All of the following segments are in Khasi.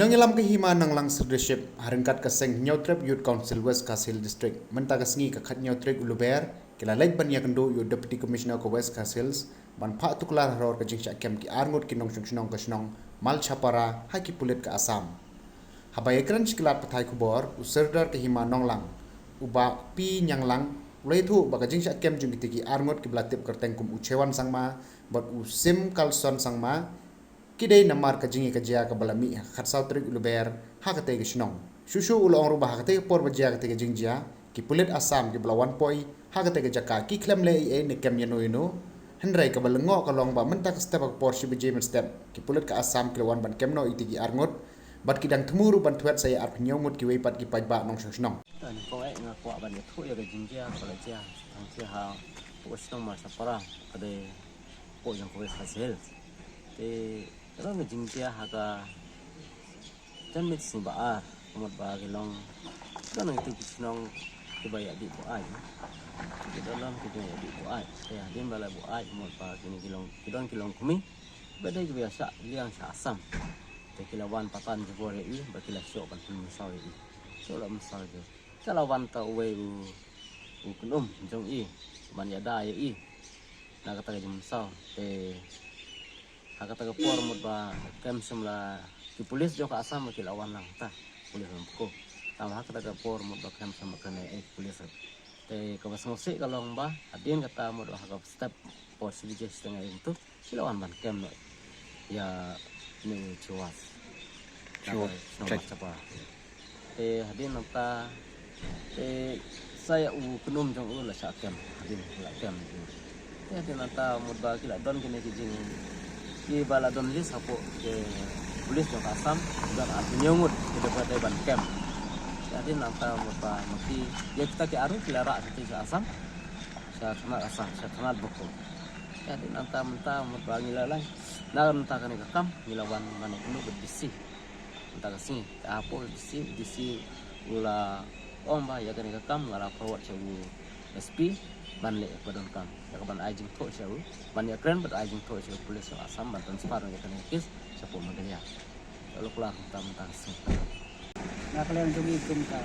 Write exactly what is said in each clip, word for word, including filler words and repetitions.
Nongïalam ka Hima Nonglang Sirdarship, ha ryngkat ka seng Hynñiewtrep Youth Council West Khasi Hills District, mynta ka sngi ka khathynñiew tarik u Lber, ki la leit ban ïakynduh ïa u Deputy Commissioner ka West Khasi Hills, ban phah tuklar halor ka jingshah kem ki arngut ki nongshong shnong ka shnong Malchapara ha ki pulit ka Assam. Haba ïakren sha ki lad pathai khubor, u Sirdar ka Hima Nonglang, u Bah P Ñianglang, u la ïathuh ba ka jingshah kem jong kitei ki arngut kiba la tip kyrteng kum u Chewan Sangma bad u Sim Kalson Sangma, ki dei namar ka jingïakajia kaba la mih ha ka khatsaw tarik u Lber ha katei ka shnong. Shuh shuh u la ong ruh ba ha katei ka por ba jia katei ka jingjia, ki pulit Assam kiba la wan poi ha katei ka jaka ki khlem leh ei ei ne kem ïano ïano. Hynrei kaba lyngngoh ka long ba mynta ka step ha ka por shi baje mynstep, ki pulit ka Assam ki la wan ban kem noh ïa kitei ki arngut, bad ki dang thmu ruh ban thwet sa ïa arphew hynñiew ngut kiwei pat ki paidbah nongshong shnong. Tang kong eh nga kwah ban ïathuh ïa ka jingjia kaba la jia, tang jia ha ka shnong Malchapara, ka dei ka jong ka West Khasi Hills. Te ka long ka jingjia ha ka janmiet sngi ba ar, ka mut ba ki long, ki long kito ki shnong kiba ïadih buaid. Ki don long kiba ïadih buaid. Te hadien ba la buaid, ka mut ba kine ki long, ki don ki long kmie ba dei kiba ïa shah liang sha Assam. Te ki la wan patan jubor ïa i ba ki la shoh ban pynmynsaw ïa i. Shoh la mynsaw ïa i. Te la wan ta uwei u, u kynum jong i ban ïada ïa i na kata ka jingmynsaw. Te ha kata ka por mut ba kem shym la, ki pulit jong ka Assam ki la wan lang ta, pulit Ram ko. Tang ha kata ka por mut ba kem shym la kane eh pulit. Te kaba sngewsih ka long ba hadien kata mut ba ha ka step por shi baje shiteng ïa i tu, ki la wan ban kem noh ïa ine u Chiwas. Chiwas. Naba shnong Malchapara. Te hadien nangta, te sa ïa u kynum jong u la shah kem, hadien la kem. Te hadien nangta mut ba ki la don kine ki jing, kiba la don list hapoh ki pulit jong ka Assam, don arphew hynñiew ngut kiba dei ban kem. Te hadien nangta mut ba ma ki, ïa kita ki arngut ki la rah shatei sha Assam, sha thanat Assam, sha thanat Bokajan. Te hadien nangta mynta mut ba ngi la leit na mynta kane ka kam, ngi la wan ban ïakynduh bad D C. Mynta ka sngi, te hapoh D C, D C u la ong ba ïa kane ka kam nga la forward sha u S P ban leh ba donkam, ïa ka ban ai jingthoh sha u, ban ïakren bad ai jingthoh sha u police sha Assam ban transfer ïa kane ka case shapoh Meghalaya. Ïa u la kular mynta, mynta ka sngi. Na ka liang jong ngi kum ka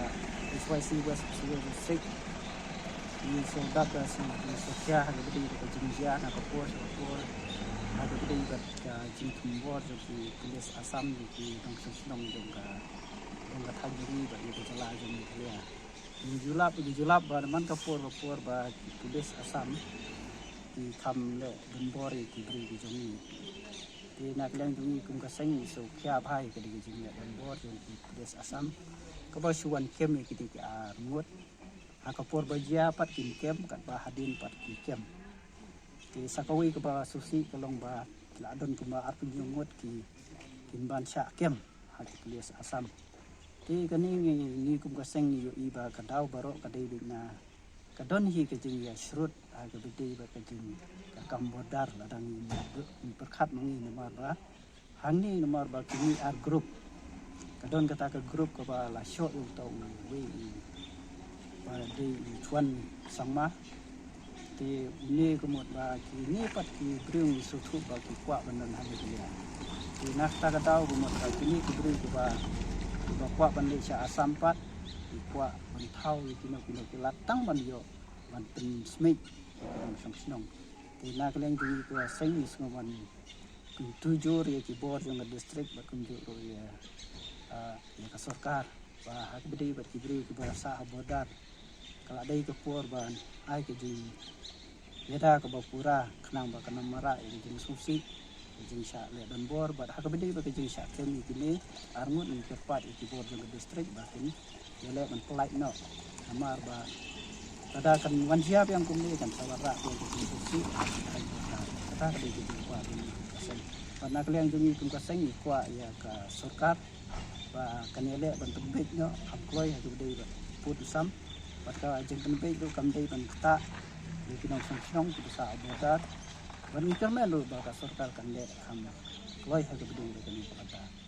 H Y C West Khasi Hills District, ngi sngewdap da shi, ngi sngewkhia ha kaba dei ka jingjia na ka por sha ka por, ha kaba dei bad ka jingthombor jong ki pulit Assam ïa ki nongshong shnong jong ka, jong ka thaiñ jong ngi bad ïa ka jylla jong Meghalaya. Ngi ju lap, ngi ju lap ba man ka por ka por ba ki pulit Assam ki kham leh donbor ïa ki briew ki jong ngi. Te na ka liang jong ngi kum ka seng ngi sngewkhia bha ïa ka dei ka jingleh donbor jong ki pulit Assam kaba shu wan kem ïa ki dei ki arngut. Ha ka por ba jia pat kim kem, katba hadien pat ki kem. Te sa kawei kaba sngewsih ka long ba la don kumba arphew hynñiew ngut ki, kin ban shah kem ha ki pulit Assam. Te kane ngi, ngi kum ka seng ngi ïohi ba ka daw baroh ka dei beit na, ka don hi ka jingïashrut ha kaba dei bad ka jing, ka kam border, lada ngi, ngi pyrkhat ma ngi namar ba hangne namar ba kine ar group. Ka don kata ka group kaba la shoh ïa uta uwei uba dei u Chuan Sangma. Te une ka mut ba kine pat ki briew ngi sngewthuh ba ki kwah ban don ha Meghalaya. Te na kata ka daw ka mut ba kine ki briew kiba, kiba kwah ban leit sha Assam pat ki kwah ban thaw ïa kino kino ki lad tang ban ïoh ban pynsmit ïa ki nongshong shnong. Te na ka liang jong ngi ka seng ngi sngew ban kyntu jur ïa ki bor jong ka district bad kumjuh ruh ïa, ah, ïa ka sorkar ba ha kaba dei bad ki briew kiba sah ha border ka la dei ka por ban ai ka jingïada kaba pura khnang ba kan ym mareh ïa ka jingsngewsih, ka jingshah leh donbor bad ha kaba dei bad ka jingshah kem ïa kine arngut ngi kyrpad ïa ki bor jong ka district ba kin ïaleh ban pynlait noh. Namar ba lada kan wan jia biang kumne kan sa wanrah biang ka jingsngewsih ha ka thaiñ Pyrthai. Kata ka dei ka jingkwah jong ngi kum ka seng. Bad na ka liang jong ngi kum ka seng ngi kwah ïa ka sorkar ba kan ïaleh ban pynbeit noh, kham kloi ha kaba dei ban pud u sam. Bad ka jingpynbeit ruh kam dei ban ktah ïa ki nongshong shnong kiba sah ha border. Bad ngi kyrmen ruh ba ka sorkar kan leh kham kloi ha kaba dei ban pynbeit.